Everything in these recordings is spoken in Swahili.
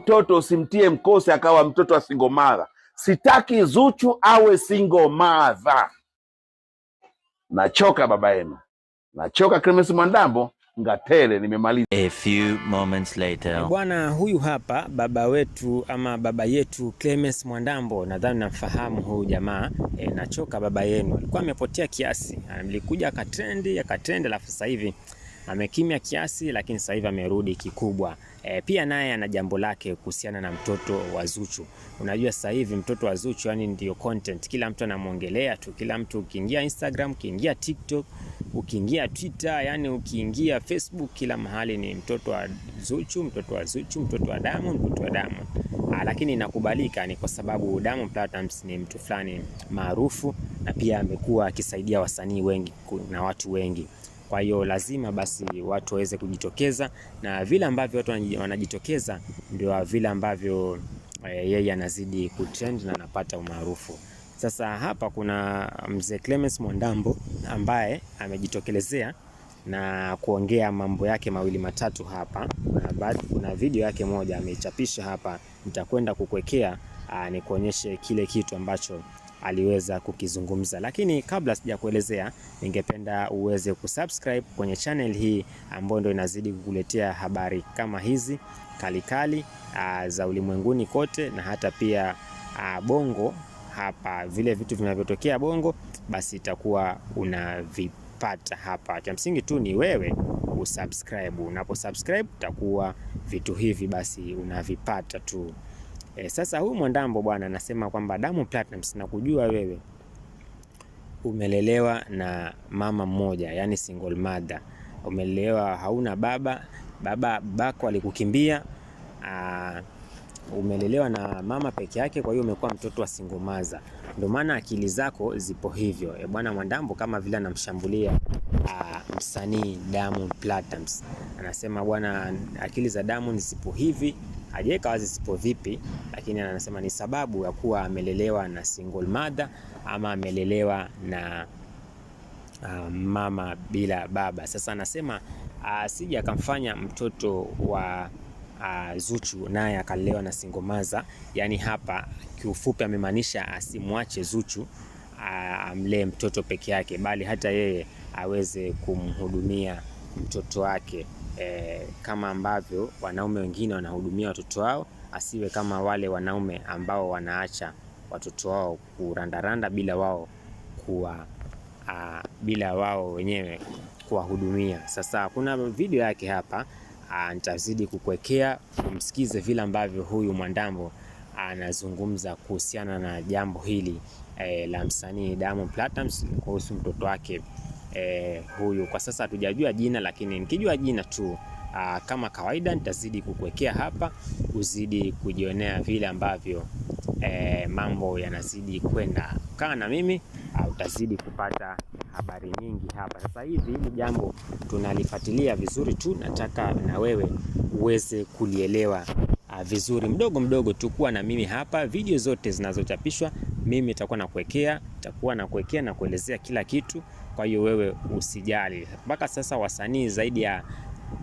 mtoto usimtie mkosi akawa mtoto wa single mother. Sitaki Zuchu awe single mother. Nachoka baba yenu, nachoka. Clemence Mwandambo Ngatele, nimemaliza. A few moments later. Bwana huyu hapa baba wetu ama baba yetu Clemence Mwandambo, nadhani namfahamu huyu jamaa nachoka baba yenu. Alikuwa amepotea kiasi, alikuja akatrendi akatrendi, alafu sasa hivi amekimya kiasi, lakini sasa hivi amerudi kikubwa. Pia naye ana jambo lake kuhusiana na mtoto wa Zuchu. Unajua sasa hivi mtoto wa Zuchu yani ndio content, kila mtu anamwongelea tu, kila mtu ukiingia Instagram, ukiingia TikTok, ukiingia Twitter, yani ukiingia Facebook, kila mahali ni mtoto wa Zuchu, mtoto wa Zuchu, mtoto wa Diamond, mtoto wa Diamond. Lakini inakubalika ni kwa sababu Diamond Platnumz ni mtu fulani maarufu na pia amekuwa akisaidia wasanii wengi na watu wengi. Kwa hiyo lazima basi watu waweze kujitokeza, na vile ambavyo watu wanajitokeza ndio vile ambavyo yeye anazidi kutrend na anapata umaarufu. Sasa hapa kuna mzee Clemence Mwandambo ambaye amejitokelezea na kuongea mambo yake mawili matatu hapa. Kuna video yake moja ameichapisha hapa, nitakwenda kukuwekea nikuonyeshe kile kitu ambacho aliweza kukizungumza. Lakini kabla sijakuelezea, ningependa uweze kusubscribe kwenye channel hii ambayo ndio inazidi kukuletea habari kama hizi kalikali za ulimwenguni kote na hata pia Bongo hapa, vile vitu vinavyotokea Bongo basi itakuwa unavipata hapa. Cha msingi tu ni wewe usubscribe. Unaposubscribe utakuwa vitu hivi basi unavipata tu. Sasa huyu Mwandambo bwana anasema kwamba Diamond Platnumz, nakujua wewe umelelewa na mama mmoja, yani single mother, umelelewa hauna baba, baba bako alikukimbia, umelelewa na mama peke yake, kwa hiyo umekuwa mtoto wa single mother, ndio maana akili zako zipo hivyo. Bwana Mwandambo kama vile anamshambulia msanii Diamond Platnumz, anasema bwana, akili za Diamond zipo hivi, hajaweka wazi zipo vipi, lakini anasema ni sababu ya kuwa amelelewa na single mother ama amelelewa na mama bila baba. Sasa anasema asije akamfanya mtoto wa Zuchu naye akalelewa na single mother. Yani hapa kiufupi amemaanisha asimwache Zuchu amlee mtoto peke yake, bali hata yeye aweze kumhudumia mtoto wake kama ambavyo wanaume wengine wanahudumia watoto wao, asiwe kama wale wanaume ambao wanaacha watoto wao kurandaranda bila wao kuwa bila wao wenyewe kuwahudumia. Sasa kuna video yake hapa, nitazidi kukuwekea umsikize vile ambavyo huyu Mwandambo anazungumza kuhusiana na jambo hili la msanii Diamond Platnumz kuhusu mtoto wake huyu. Kwa sasa hatujajua jina, lakini nikijua jina tu kama kawaida nitazidi kukuwekea hapa uzidi kujionea vile ambavyo mambo yanazidi kwenda. Kaa na mimi utazidi kupata habari nyingi hapa. Sasa hivi hili jambo tunalifuatilia vizuri tu, nataka na wewe uweze kulielewa vizuri mdogo mdogo tu. Kuwa na mimi hapa, video zote zinazochapishwa mimi nitakuwa nakuwekea, nitakuwa nakuwekea na kuelezea kila kitu. Kwa hiyo wewe usijali. Mpaka sasa wasanii zaidi ya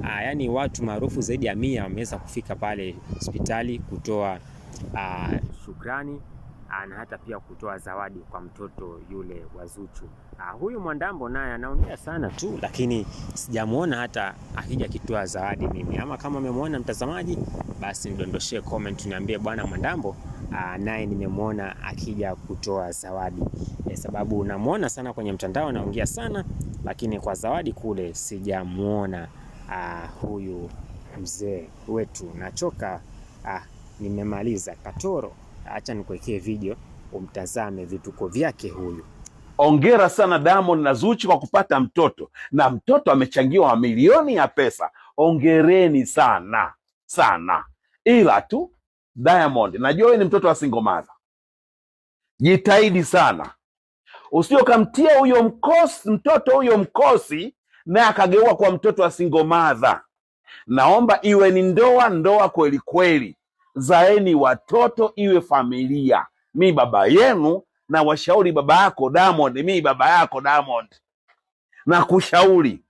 yani watu maarufu zaidi ya 100 wameweza kufika pale hospitali kutoa shukrani na hata pia kutoa zawadi kwa mtoto yule wa Zuchu. Huyu Mwandambo naye anaongea sana tu, lakini sijamuona hata akija kitoa zawadi mimi. Ama kama umemwona mtazamaji, basi nidondoshee comment niambie bwana Mwandambo naye nimemwona akija kutoa zawadi sababu namuona sana kwenye mtandao anaongea sana, lakini kwa zawadi kule sijamuona huyu mzee wetu. Nachoka, nimemaliza Katoro. Acha nikuwekee video umtazame vituko vyake huyu. Ongera sana Diamond na Zuchu kwa kupata mtoto, na mtoto amechangiwa mamilioni ya pesa. Ongereni sana sana, ila tu Diamond, najua wewe ni mtoto wa single mother, jitahidi sana usio kamtia huyo mkosi, mtoto huyo mkosi, naye akageuka kwa mtoto wa single mother. Naomba iwe ni ndoa ndoa kweli kweli, zaeni watoto, iwe familia. Mi baba yenu na washauri baba yako Diamond, mi baba yako Diamond, na kushauri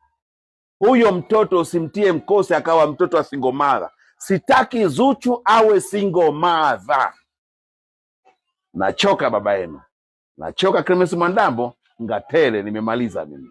huyo mtoto usimtie mkosi akawa mtoto wa single mother. Sitaki Zuchu awe single mother. Nachoka baba yenu, nachoka. Clemence Mwandambo Ngatele, nimemaliza mimi.